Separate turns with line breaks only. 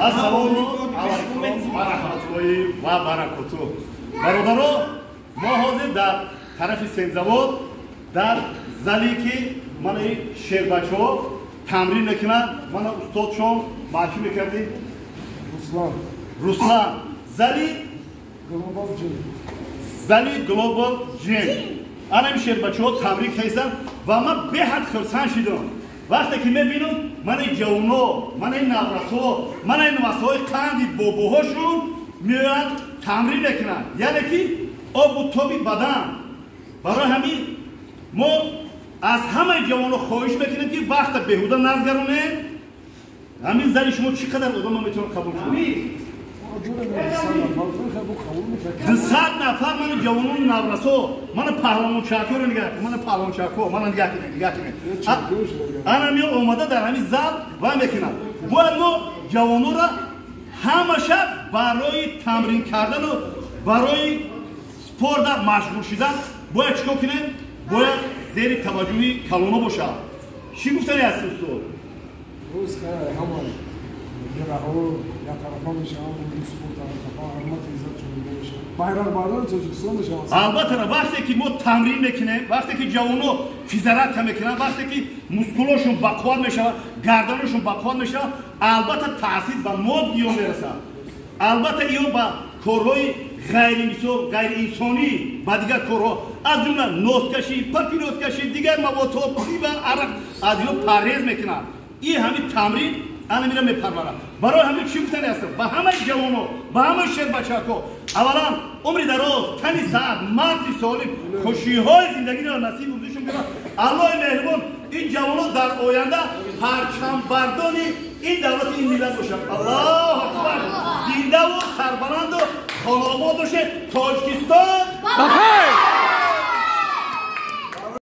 Ассалому алайкум ва раҳматуллоҳи ва баракотуҳ. Бародаро, мо ҳозир дар тарафи Семзавод, дар зале ки мана шербачаҳо тамрин мекунанд, мана устодшон маъфӣ мекардем.
Руслан.
Руслан. Зали
Global Gym.
Зали Global Gym. Ана ин шербачаҳо тамрин карданд ва ман беҳад хурсанд шидам. Вақте ки мебинам мана ҷавоно, мана наврасҳо, мана навасҳои қанди бобоҳошон меоянд, тамрин мекунанд, яъне ки обу тоби бадан. Барои ҳамин мо аз ҳамаи ҷавоно хоҳиш мекунем, ки вақта беҳуда назгаронем. Ҳамин зали шумо чӣ қадар одамро метавонад қабул кунад? 200 нафар. Мана ҷавонони наврасо, мана паҳлавончакҳоро нигаҳ кун, мана паҳлавончакҳо, мана нигаҳ кунед, нигаҳ кунед. Ана мео омада дар ҳамин зал вай мекунад. Бояд мо ҷавононро ҳамаша барои тамрин кардану барои спорта машғул шудан бояд чӣ кор кунем? Бояд зери таваҷҷӯҳи калоно бошад. Чӣ гуфтани ҳасти, устод?
Гираҳо яктарафа мешаванд, спорт тарафа, ҳурмати иззат ҷонида мешавад, байрақбардори Тоҷикистон мешаванд.
Албатта, вақте ки мо тамрин мекунем, вақте ки ҷавоно физзарядка мекунанд, вақте ки мускулошон бақувват мешавад, гарданошон бақувват мешавад, албатта, таъсир ба мозги ё мерасад. Албатта, ё ба корҳои ғайримисол, ғайриинсонӣ, ба дигар корҳо, аз ҷумла носкашӣ, папироскашӣ, дигар маводҳо, пиво, арақ, аз ино парҳез мекунанд. Ин ҳамин тамрин ана мира мепарварад. Барои ҳамин чӣ гуфтани ҳастам ба ҳамаи ҷавоно, ба ҳамаи шербачакҳо? Аввалан, умри дароз, тани саат, мағзи солим, хушиҳои зиндагиро насиб урдушон кунад Аллоҳи меҳрибон. Ин ҷавоно дар оянда парчамбардони ин давлати, ин миллат бошанд. Аллоҳу акбар! Зиндаву сарбаланду хонаобод бошед. Тоҷикистон!